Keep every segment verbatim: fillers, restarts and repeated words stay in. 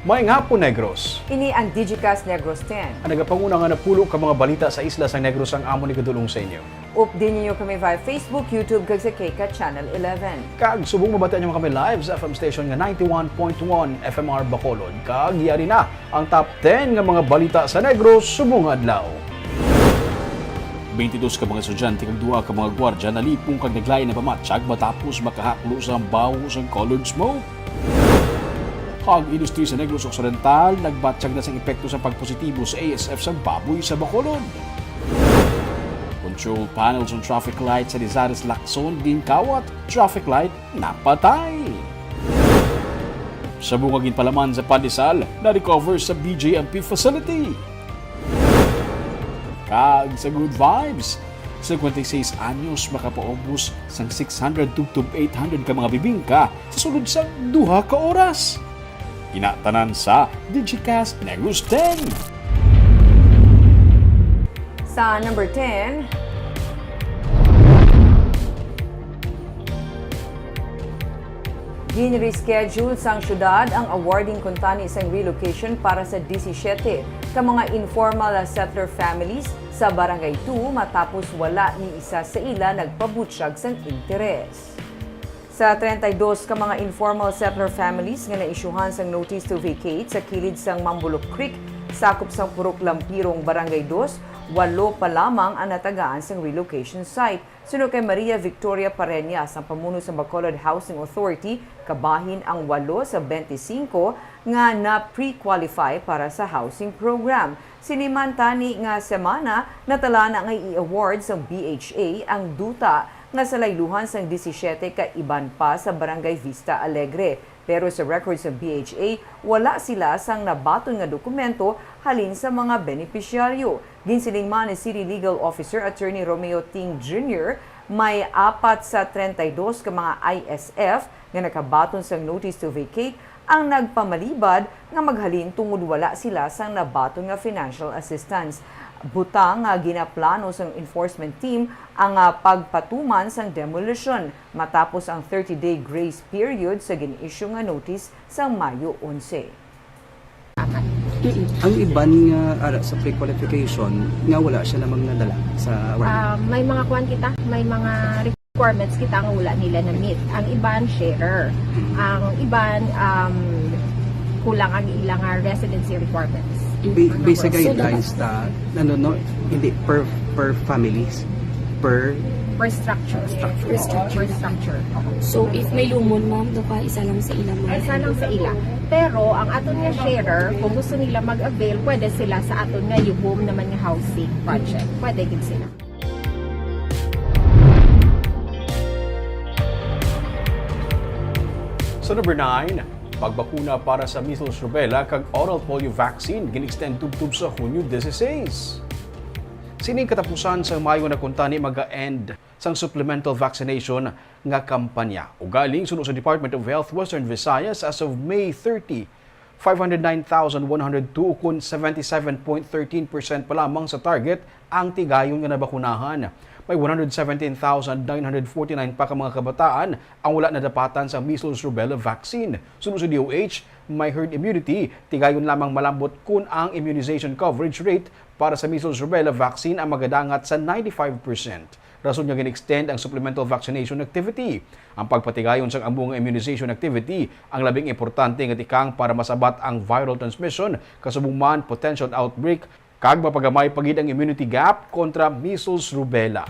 Maayong hapon, Negros. Ini ang Digicast Negros ten. Ang nagapanguna nga napulo ka mga balita sa isla sang Negros ang amon igadul-ong sa inyo. Updi ninyo kami via Facebook, YouTube, kag sa K C A T Channel eleven. Kag subong mabatian ninyo kami live sa F M station nga ninety-one point one F M R Bacolod. Kag yari na ang top ten nga mga balita sa Negros subong adlaw. Twenty-dos ka mga estudyante kag duha ka mga gwardya nalipong kag naglain ang pamatyag matapos makahaklo sa baho sang colored smoke. Hog industry sa Negros Occidental nagbatyag na sang epekto sa pagpositibo sa A S F sang baboy sa Bacolod. Control panel sang traffic light sa Lizares, Lacson ginkawat, traffic light napatay. Sa bunga ginpalaman sa pandesal, na-recover sa B J M P facility. Kag sa good vibes, cincuenta y seis anyos makapaubos sang six hundred tubtob eight hundred ka mga bibingka sa sulod sang duha ka oras. Ina tanan sa Digicast Negros ten. Sa number ten, ginreschedule sang syudad ang awarding kuntani sang relocation para sa disisiete ka mga informal settler families sa Barangay two matapos wala ni isa sa ila nagpabutyag sang interes. Sa treinta y dos ka mga informal settler families nga naisyuhan sang notice to vacate sa kilid sang Mambulok Creek, sakop sang Purok Lampirong, Barangay Dos, walo pa lamang ang natagaan sang relocation site. Suno kay Maria Victoria Pareña, sang pamuno sang Bacolod Housing Authority, kabahin ang walo sa bente singko nga na-pre-qualify para sa housing program. Sini man tani nga semana, natala na nga i-award sang B H A ang duta nga salayluhan sang disisiete ka iban pa sa Barangay Vista Alegre. Pero sa record sang B H A, wala sila sang nabaton nga dokumento halin sa mga benepisyaryo. Ginsiling man ni City Legal Officer Attorney Romeo Ting Junior, may apat sa treinta y dos ka mga I S F nga nakabaton sang notice to vacate ang nagpamalibad nga maghalin tungod wala sila sang nabaton nga financial assistance. Butang nga ginaplano sang enforcement team ang, ah, pagpatuman sang demolition matapos ang thirty-day grace period sa gin-issue nga notice sang Mayo onse. Ang iban nga ara sa pre-qualification nga wala siya lamang nadala sa award? Ah, may mga kuan kita, may mga requirements kita nga wala nila na-meet. Ang iban, sharer. Mm. Ang iban, um, kulang ang ilang, ah, residency requirements. Ba-, based sa guidelines ta, ano, no, hindi per, per families, per per structure. Per structure. Per structure. So, if may lumon, ma'am, do ka isa lang sa ila, ma'am? Isa lang sa ila. Pero ang aton nga sharer, kung gusto nila mag-avail, pwede sila sa aton nga Yuhum naman nga housing project. Pwede gid sila. Sa number nine, pagbakuna para sa measles, rubella, kag oral polio vaccine gin-extend tubtob sa Hunyo dieciséis. Sining katapusan sang Mayo na kuntani maga-end sang supplemental vaccination nga kampanya. Ugaling, suno sa Department of Health Western Visayas, as of May thirty, five hundred nine thousand one hundred two, ukon seventy-seven point thirteen percent pa lamang sa target ang tigayon nga nabakunahan. May one hundred seventeen thousand nine hundred forty-nine pa ka mga kabataan ang wala nadapatan sa measles rubella vaccine. Suno sa D O H, may herd immunity, tigayon lamang malambot kon ang immunization coverage rate para sa measles rubella vaccine ang magadangat sa ninety-five percent. Rason nga gin-extend ang supplemental vaccination activity. Ang pagpatigayon sang amo nga immunization activity ang labing importante nga tikang para masabat ang viral transmission, kasubong man potential outbreak, kag mapagamay pa gid ang immunity gap kontra measles rubella.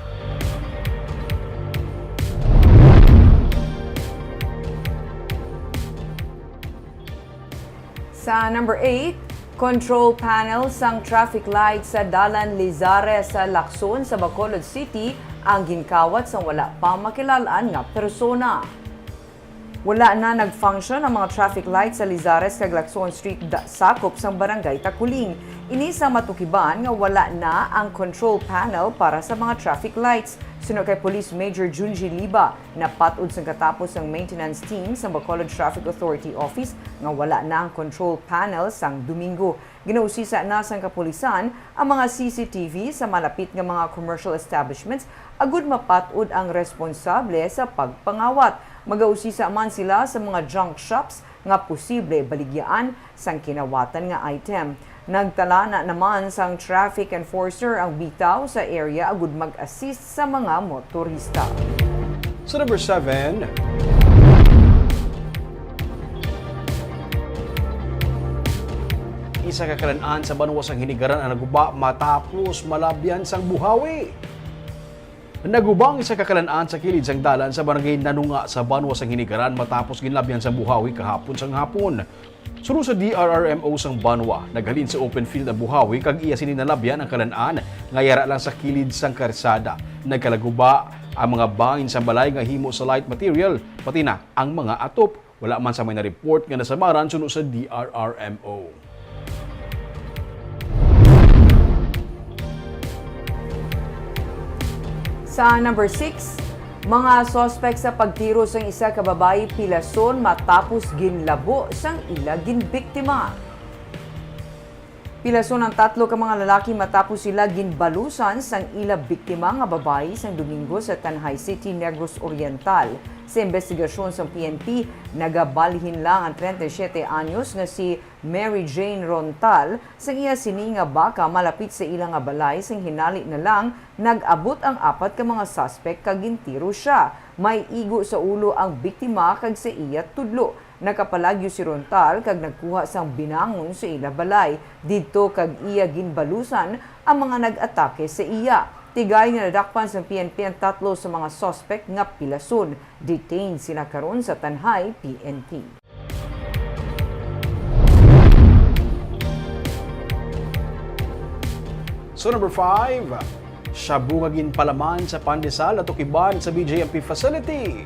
Sa number eight, control panel sang traffic light sa Dalan Lizares sa Lacson sa Bacolod City ang ginkawat sang wala pa makilal-an nga persona. Wala na nag-function ang mga traffic light sa Lizares kag Lacson Street, da-, sakop sang Barangay Taculing. Ini sa matukiban nga wala na ang control panel para sa mga traffic lights. Suno kay Police Major Junji Liba, napat-od sang katapos sang maintenance team sa Bacolod Traffic Authority Office nga wala na ang control panel sang Domingo. Ginausisa na sang kapulisan ang mga C C T V sa malapit nga mga commercial establishments agud mapat-od ang responsable sa pagpangawat. Magausisa man sila sa mga junk shops nga posible baligyaan sang kinawatan nga item. Nagtala na naman sang traffic enforcer ang bitaw sa area agud mag-assist sa mga motorista. Sa number seven, isa ka kalan-an sa banwa sang Hinigaran ang naguba matapos malabyan sang buhawi. Naguba ang isa ka kalan-an sa kilid sang dalan sa barangay Nanunga sa banwa sang Hinigaran matapos ginlabyan sang buhawi kahapon sang hapon. Suno sa D R R M O sang banwa, naghalin sa open field ang buhawi kag iya sini nalabyan ang kalan-an nga yara lang sa kilid sang karsada. Nagkalaguba ang mga bangin sang balay nga himo sa light material, pati na ang mga atop. Wala man sa may na-report nga nasamaran suno sa D R R M O. Sa number six, mga suspect sa pagtiro sang isa ka babayi pilason matapos ginlabo sang ila ginbiktima. Pilason ang tatlo ka mga lalaki matapos sila ginbalusan sang ila biktima nga babayi sang Domingo sa Tanjay City, Negros Oriental. Sa investigasyon sang P N P, nagabalhin lang ang treinta y siete anyos nga si Mary Jane Rontal sang iya sini nga baka malapit sa ila nga balay, sang hinali na lang nag-abot ang apat ka mga suspect kag gintiro sia. May igo sa ulo ang biktima kag sa iya tudlo. Nakapalagyo si Rontal kag nagkuha sang binangon sa ila balay didto kag iya ginbalusan ang mga nag-atake sa iya. Tigayon nga nadakpan sang P N P ang tatlo sa mga suspect nga pilason. Detained sila karon sa Tanjay P N P. So, number five, shabu nga ginpalaman sa pandesal natukod sa B J M P facility.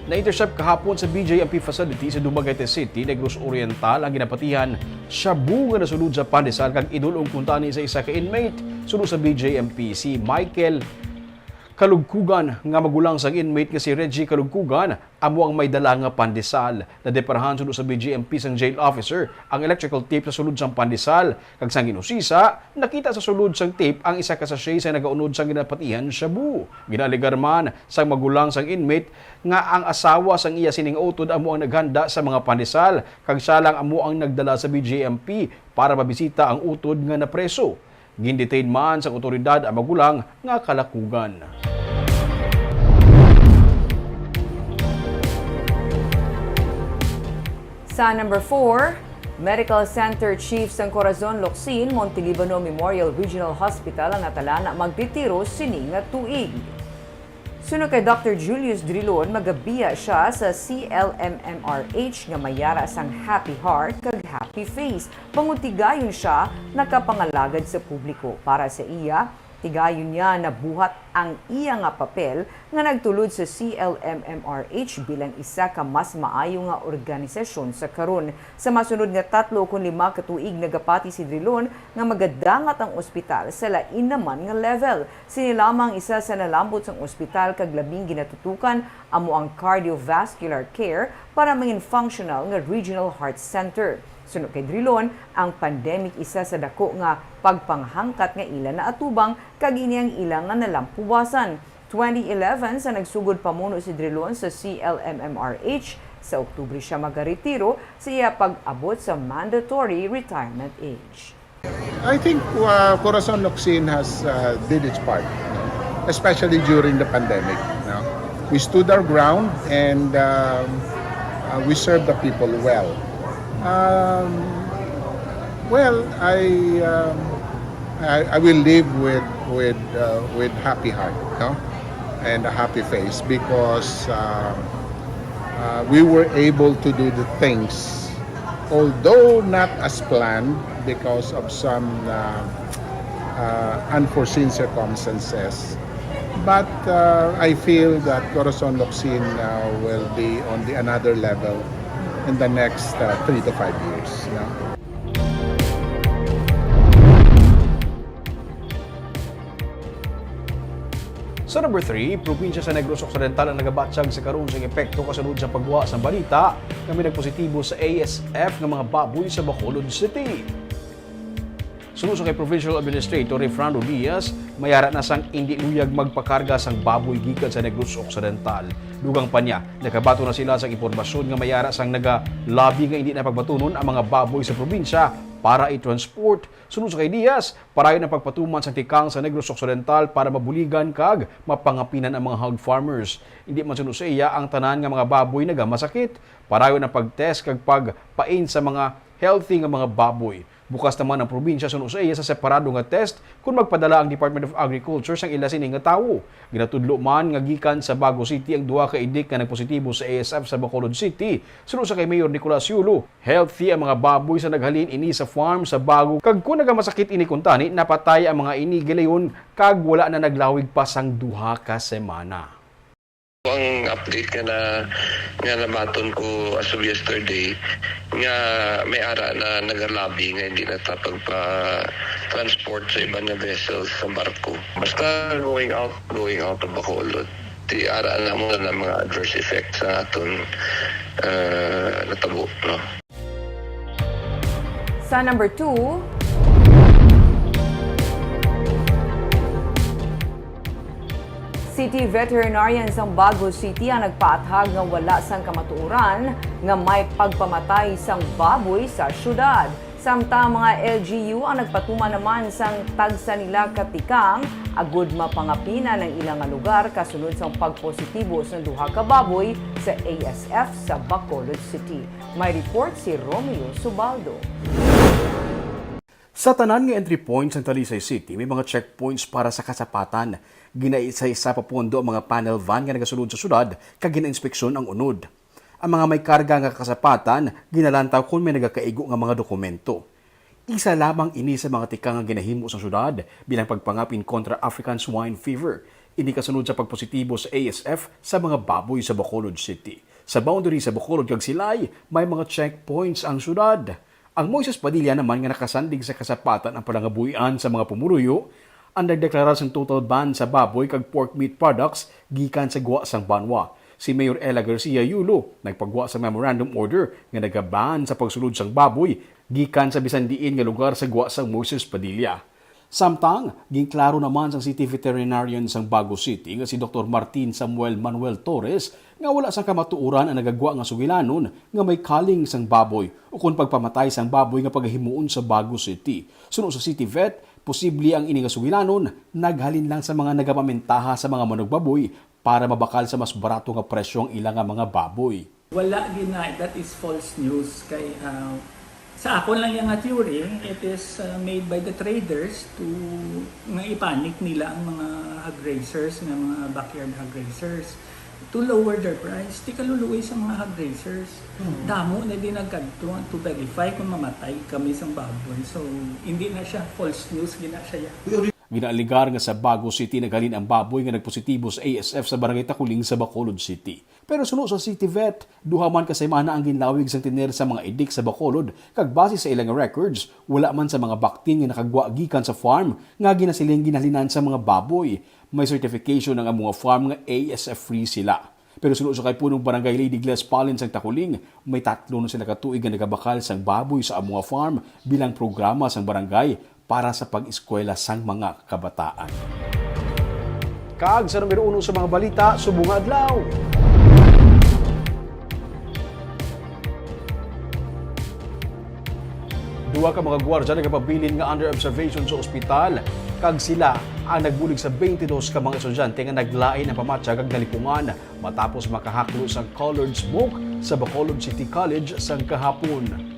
Na-intercept kahapon sa B J M P facility sa Dumaguete City, Negros Oriental, ang ginapatihan shabu nga nasulod sa pandesal kag idul-ong kuntani sa isa ka inmate. Suno sa B J M P, si Michael Kalugkugan nga magulang sang inmate nga si Reggie Kalugkugan amo ang may dala nga pandesal. Nadeparahan suno sa B J M P sang jail officer ang electrical tape sa sulod sang pandesal, kag sang ginusisa, nakita sa sulod sang tape ang isa ka sachet sa nagaunod sang ginapatihan shabu. Ginaalegar man sang magulang sang inmate nga ang asawa sang iya sining utod amo ang naghanda sa mga pandesal, kag siya lang amo ang nagdala sa B J M P para mabisita ang utod nga napreso. Gindetain man sang awtoridad ang magulang nga kalakugan. Sa number four, Medical Center Chief sang Corazon Locsin, Montelibano Memorial Regional Hospital ang natala na magtitiro sini nga tuig. Suno kay Doctor Julius Drilon, magabiya sia sa C L M M R H nga may yara sang Happy Heart kag Happy Face. Bangod tigayon sia nakapangalagad sa publiko. Para sa iya, tigayon niya nabuhat ang iya nga papel nga nagtulod sa C L M M R H bilang isa ka mas maayo nga organisasyon sa karon. Sa masunod nga tatlo kon lima ka tuig, nagapati si Drilon nga magadangat ang ospital sa lain naman nga level. Sini lamang isa sa nalambot sang ospital kag labing ginatutukan amo ang cardiovascular care para mangin functional nga regional heart center. Suno kay Drilon, ang pandemic isa sa dako nga pagpanghangkat nga ila naatubang kag ini ang ila nga nalampuwasan. Twenty eleven sa nagsugod pamuno si Drilon sa C L M M R H. Sa Oktubre sia magaretiro sa iya pag-abot sa mandatory retirement age. I think, uh, Corazon Locsin has, uh, did its part, no? Especially during the pandemic, no? We stood our ground and, um, uh, we served the people well. Um, well, I, um, I, I will live with, with, uh, with happy heart, no? And a happy face because, uh, uh, we were able to do the things, although not as planned because of some, uh, uh, unforeseen circumstances. But, uh, I feel that Corazon Locsin, uh, will be on the another level in the next, uh, three to five years, no? Sa number three, probinsya sa Negros Occidental ang nagabatyag sa karon sa epekto kasunod sa pagwa sa balita nga may nagpositibo sa A S F nga mga baboy sa Bacolod City. Suno sa kay Provincial Administrator Refrando Diaz, may ara na sang indi luyag magpakarga sang baboy gikan sa Negros Occidental. Dugang pa niya, nakabaton na sila sang impormasyon nga may ara sang naga-lobby nga indi na pagbatunon ang mga baboy sa probinsya para i-transport. Suno sa kay Diaz, parayon ang pagpatuman sang tikang sa Negros Occidental para mabuligan kag mapangapinan ang mga hog farmers. Indi man suno sa iya ang tanan nga mga baboy nagamasakit. Parayon ang pag-test kag pagpain sa mga healthy nga mga baboy. Bukas naman ang probinsya suno sa iya sa separado nga test kon magpadala ang Department of Agriculture sang ila sini nga tawo. Ginatudlo man nga gikan sa Bago City ang duha ka idik nga nagpositibo sa A S F sa Bacolod City. Suno sa kay Mayor Nicolas Yulo, healthy ang mga baboy sa naghalin ini sa farm sa Bago, kag kon nagamasakit ini kuntani, napatay ang mga ini gilayon kag wala na naglawig pa sang duha ka semana. Ang update nga na, nga nabaton ko as of yesterday, nga may ara na nagalabi nga hindi na ta pagpa-transport sa iban nga vessels sa barko. Basta going out, going out of Bacolod. Di ara na mo na mga adverse effects sa aton, ah, natabo, no? Sa number two, City Veterinarian sang Bago City ang nagpaathag nga wala sang kamatuoran nga may pagpamatay sang baboy sa syudad. Samtang mga L G U ang nagpatuman naman sang tagsa nila ka tikang agud mapangapinan ang ila nga lugar kasunod sang pagpositibo sang duha ka baboy sa A S F sa Bacolod City. May report si Romeo Subaldo. Sa tanan nga entry points sang Talisay City, may mga checkpoints para sa kasapatan. Ginaisa-isa papundo ang mga panel van nga nagasulod sa syudad kag ginainspeksyon ang unod. Ang mga may karga nga kasapatan ginalantaw kon may nagakaigo nga mga dokumento. Isa lamang ini sa mga tikang nga ginahimo sang syudad bilang pagpangapin kontra African Swine Fever. Ini kasunod sa pagpositibo sa A S F sa mga baboy sa Bacolod City. Sa boundary sa Bacolod kag Silay, may mga checkpoints ang syudad. Ang Moises Padilla naman nga nakasandig sa kasapatan ang palangabuhian sa mga pumuluyo, ang nagdeklara sang total ban sa baboy kag pork meat products gikan sa gwa sang banwa. Si Mayor Ella Garcia Yulo nagpagwa sa memorandum order nga nagaban sa pagsulod sang baboy gikan sa bisan diin nga lugar sa gwa sang Moises Padilla. Samtang, ginklaro naman sang City Veterinarian sang Bago City nga si Doktor Martin Samuel Manuel Torres nga wala sang kamatuoran ang nagagwa nga sugilanon nga may kaling sang baboy ukon pagpamatay sang baboy nga pagahimuon sa Bago City. Suno sa City Vet, posible ang ini nga sugilanon naghalin lang sa mga nagamamintaha sa mga manugbaboy para mabakal sa mas barato nga presyo ang ila nga mga baboy. Wala gina, that is false news kay ah, sa akon lang yang nga theory, it is ah, made by the traders to nga ipanic nila ang mga hog raisers, nga mga backyard hog raisers to lower their price. Di kaluluoy sa mga hog raisers. Damo na din nagkadto to verify kung mamatay kami sang baboy. So, hindi na siya false news, gina siya ya. Ginaaligar nga sa Bago City naghalin ang baboy nga nagpositibo sa A S F sa Barangay Takuling sa Bacolod City. Pero suno sa City Vet, duha man ka semana ang ginlawig sang tiner sa mga idik sa Bacolod, kag base sa ilang records, wala man sa mga baktin nga nakagwa gikan sa farm nga ginasiling ginhalinan sa mga baboy. May certification ang amo nga farm nga A S F free sila. Pero suno sa kay Punong Barangay Lady Gles Palin sang Takuling, may tatlo na sila ka tuig nga nagabakal sang baboy sa amo nga farm bilang programa sang barangay para sa pag-eskwela sang mga kabataan. Kag sa numero uno sa mga balita, subong nga adlaw. Duha ka mga gwardiya nagapabilin nga under observation sa ospital, kag sila ang nagbulig sa twenty-dos ka mga estudyante nga naglain ang pamatyag kag nalipungan matapos makahaklo sang colored smoke sa Bacolod City College sang kahapon.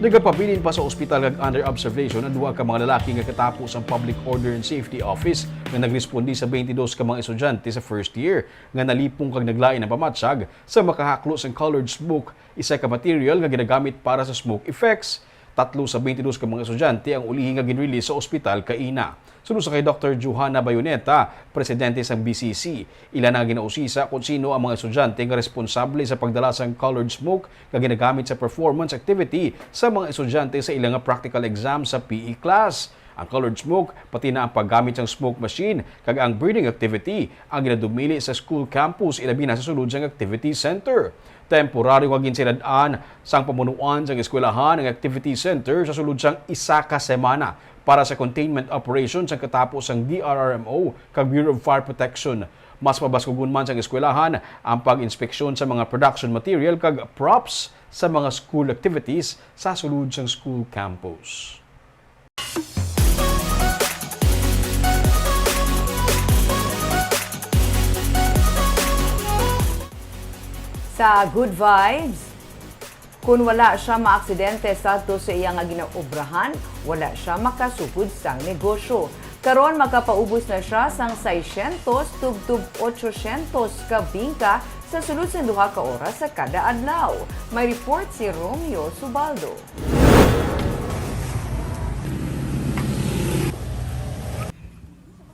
Nagapabilin pa sa ospital kag under observation ang duha ka mga lalaki nga katapo sang Public Order and Safety Office nga nagrespondi sa twenty-dos ka mga estudyante sa first year nga nalipong kag naglain ang pamatyag sa makahaklo sang colored smoke, isa ka material nga ginagamit para sa smoke effects. Tatlo sa twenty-dos ka mga estudyante ang ulihi nga ginrelease sa ospital kaina. Suno sa kay Doktor Johanna Bayoneta, presidente sang B C C, ila na ginausisa kon sino ang mga estudyante nga responsable sa pagdala sang colored smoke nga ginagamit sa performance activity sa mga estudyante sa ila nga practical exam sa P E class. Ang colored smoke, pati na ang paggamit sang smoke machine kag ang burning activity, ang ginadumili sa school campus, ilabi na sa sulod sang activity center. Temporaryo nga ginsilad-an sang pamunuan sang eskwelahan ang activity center sa sulod sang isa ka semana para sa containment operation sang katapo sang D R R M O kag Bureau of Fire Protection. Mas pabaskugon man sang eskwelahan ang pag-inspeksyon sa mga production material kag props sa mga school activities sa sulod sang school campus. Sa Good Vibes, kun wala sia maaksidente sadto sa iya nga ginaobrahan, wala sia makasugod sang negosyo. Karon, makapaubos na sia sang seiscientos tubtob otsosyentos ka bingka sa sulod sang duha ka oras sa kada adlaw. May report si Romeo Subaldo.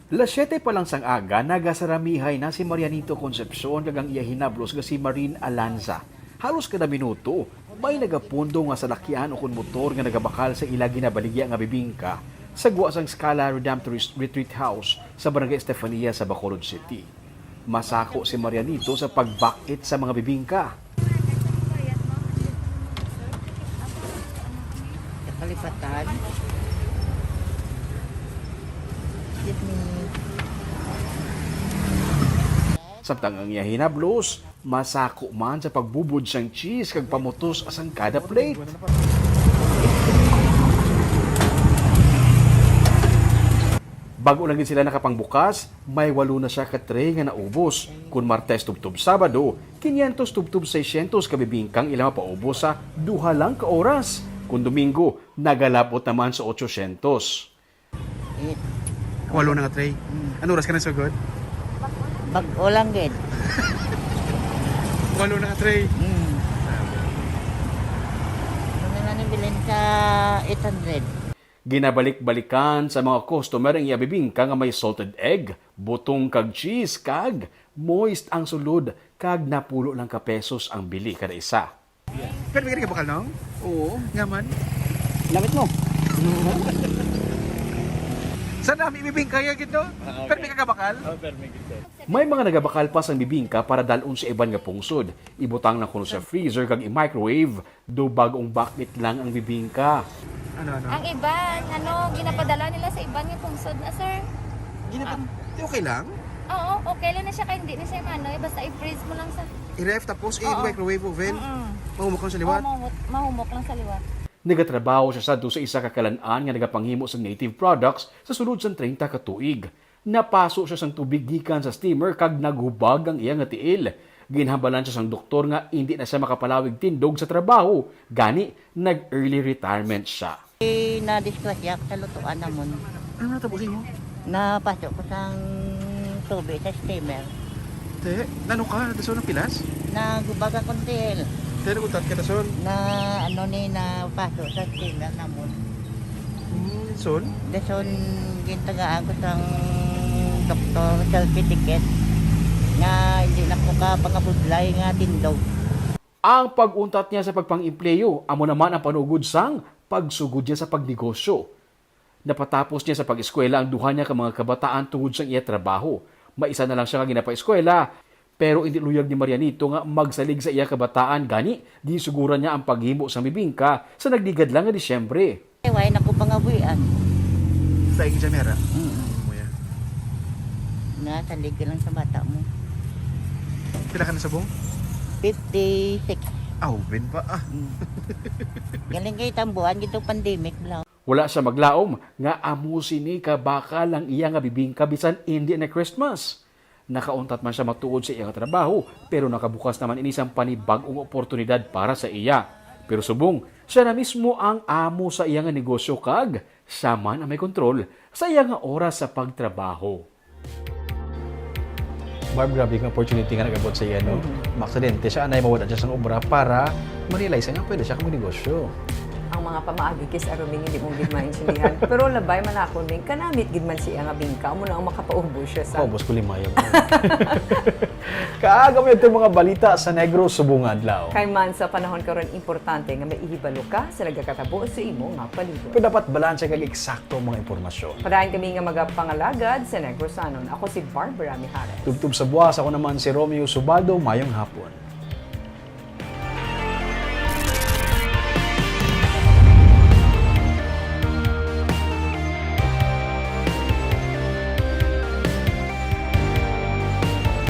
Las siete pa lang sang aga, nagasaramihay na si Marianito Concepcion kag ang iya hinablos nga si Marin Alanza. Halos kada minuto, may nagapundo nga salakyan ukon motor nga nagabakal sa ila ginabaligya nga bibingka sa gwa sang Scala Redemptorist Retreat House sa Barangay Estefania sa Bacolod City. Masako si Marianito sa pagbak-it sa mga bibingka. Kalipatan. Excuse me. Samtang ang iya hinablos, masako man sa pagbubod sang cheese kag pamutos sang kada plate. Bag-o lang gid sila nakapangbukas, may walo na sia ka tray nga naubos. Kon Martes tubtob Sabado, kinyentos tubtob seiscientos ka bibingka ang ila mapaubos sa duha lang ka oras. Kon Domingo, nagalabot naman sa otsosyentos. Eh, Walo na ka tray. Hmm. Ano oras ka na sugod? Bag-o lang gid. Walo na ka tray. Hmm. Ano na ni bilin sa eight hundred? Ginabalik-balikan sa mga customer ang iya bibingka nga may salted egg, butong kag cheese, kag moist ang sulod, kag napulo lang ka pesos ang bili kada isa. Pero may ka bakal, no? Oo. Nga man? Namit mo. Sa nami bibingka ya gid, no? Pero may ka bakal? Oh, pero may gid. May mga nagabakal pa sang bibingka para dal-on sa iban nga pungsod. Ibutang na kuno sa freezer kag i-microwave, do bag-ong bakit lang ang bibingka. Ano, ano? Ang iban, ano, ginapadala nila sa iban nga pungsod na, sir. Ginapan- okay lang? Oo, okay lang na siya kay hindi na siya manoy. Basta i-freeze mo lang sa... I-ref tapos Oo. i-microwave oven? Mm-mm. Mahumok lang sa liwat? Oo, mahumok, mahumok lang sa liwat. Nagatrabaho siya sadto sa isa ka kalan-an nga nagapanghimo sang native products sa sulod sang treinta ka tuig. Napaso siya sang tubig gikan sa steamer kag naghubag ang iya nga tiil. Ginhambalan siya sang doktor nga indi na siya makapalawig tindog sa trabaho, gani nag-early retirement siya. Eh, nadisgrasya ako sa lutuan namon. Ano natabo sa imo? Napaso ko sang tubig sa steamer. Te, nano ka? Dason ang pilas? Naghubag akong tiil. Te, nagutat ka dason? Na ano ni, napaso sa steamer namon. Hmm, son? Dason gintagaan ko sang doktor certificate nga hindi na ko kapangabudlay nga tindog. Ang pag-untat niya sa pagpang-empleyo amo naman ang panugod sang pagsugod niya sa pagnegosyo. Napatapos niya sa pag-eskwela ang duha niya ka mga kabataan tungod sang iya trabaho. May isa na lang sia nga ginapaeskwela, pero indi luyag ni Marianito nga magsalig sa iya kabataan, gani ginsuguran niya ang paghimo sang bibingka sa nagligad lang nga Disyembre. Eh, wala na ko pangabuhian. Sa Examera? Mm. Muya. Nasalig ka lang sa bata mo. Pila ka na subong? Fifty-six. Aw, ben pa ah. Mm. Galing kay tambuhan gito pandemic bla. Wala siya maglaom nga amo sini ka bakal ang iya nga bibingka bisan indi na Christmas. Nakauntat man siya matuod sa iya nga trabaho, pero nakabukas naman ini sang panibag-ong oportunidad para sa iya. Pero subong, siya na mismo ang amo sa iya nga negosyo kag siya man ang may kontrol sa iya nga oras sa pagtrabaho. Barb, grabe nga opportunity nga nag-abot sa iya, no? Maaksidente siya, anay mawala siya sang obra para ma-realize nga pwede siya ka magnegosyo. Ang mga pamaagi kis Aruming hindi mo gid maintindihan. Pero labay man ako, Ming, kanamit gid man siya nga bingka, amo na ang makapaubos siya sa... Paubos ko limayag. Kaaga mo yung mga balita sa Negros subong adlaw. Kay man sa panahon karon, importante nga maihibalo ka sa nagakatabo sa imo nga palibot. Pero dapat balanse kag eksakto ang mga impormasyon. Padayon kami nga magapangalagad sa Negrosanon. Ako si Barbara Mijares. Tubtob sa buwas, ako naman si Romeo Subaldo. Mayong hapon.